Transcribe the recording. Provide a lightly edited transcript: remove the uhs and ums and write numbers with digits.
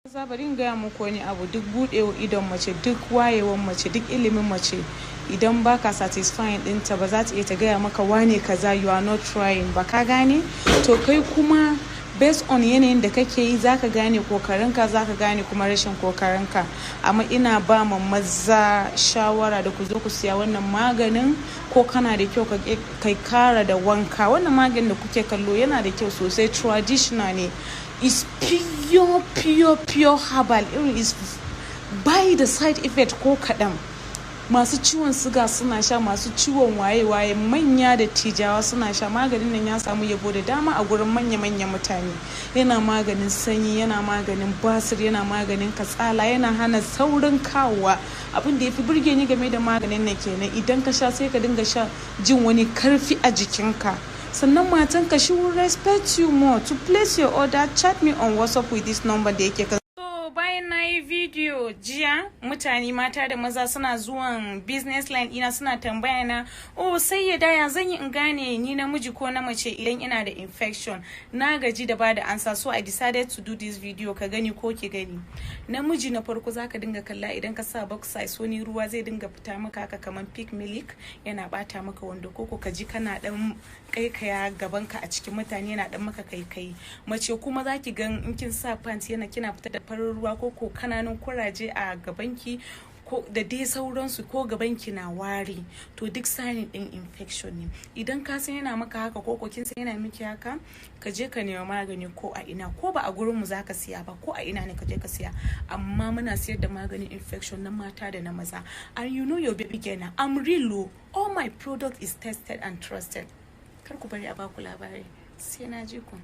Maza, bari in gaya muku wani abu. Duk buɗewa idon mace, duk wayewan mace, duk ilimin mace, idan baka satisfying ɗinta ba, za ta iya ta gaya maka wane kaza, you are not trying ba. Ka gane? To kai kuma, based on yanayin da kake yi, zaka gane kokarinka, zaka gane kuma rashin kokarinka. Amma ina ba ma maza shawara da ku zo ku siya wannan maganin. Ko kana da kyau, kai kara da wanka. Wannan maganin da kuke kallo yana da kyau sosai. Traditional ne, is pure, pure, pure herbal. Irin is bai da side effect ko kaɗan. Masu ciwon siga suna sha, masu ciwon waye-waye, manya da tijawa suna sha. Maganin nan ya samu yabo da dama a gurin manya-manyan mutane. Yana maganin sanyi, yana maganin basir, yana maganin katsala, yana hana saurin kawowa. Abin da ya fi burge ni game da maganin nan kenan. Idan ka sha, sai ka dinga sha jin wani karfi a jikinka. Sannan matanka, she will respect you more. To place your order, chat me on WhatsApp with this number da yake kan. So bayan na yi video jiya, mutane mata da maza suna zuwan business line ina suna tambaya na, "Oh, sai ya daya zan yi in gane ni namiji ko na mace idan ina da infection?" Na gaji da bada ansa, so I decided to do this video. Ka gani ko ki gani. Namiji, na farko zaka dinga kalla idan ka sa boxer, wani ruwa zai dinga fita maka haka kaman pig milk, yana bata maka wando, ko ka ji kana dan kaikaya gabanka a cikin mutane, yana dan maka kaikai. Mace kuma, zaki gan in kin sa pants, yana kina fita da farin ruwa ko kananun kuraje a gabanki, ko da dai sauransu, ko gabanki na wari. To duk sign din infection ne. Idan ka san yana maka haka, ko kin san yana miki haka, ka je ka nema magani ko a ina. Ko ba a gurin mu zaka siya ba, ko a ina ne, ka je ka siya. Amma muna siyar da maganin infection na mata da na maza. And you know your baby girl, I'm real o. All my product is tested and trusted. Kar ku bari a baku labari. Sai na ji ku.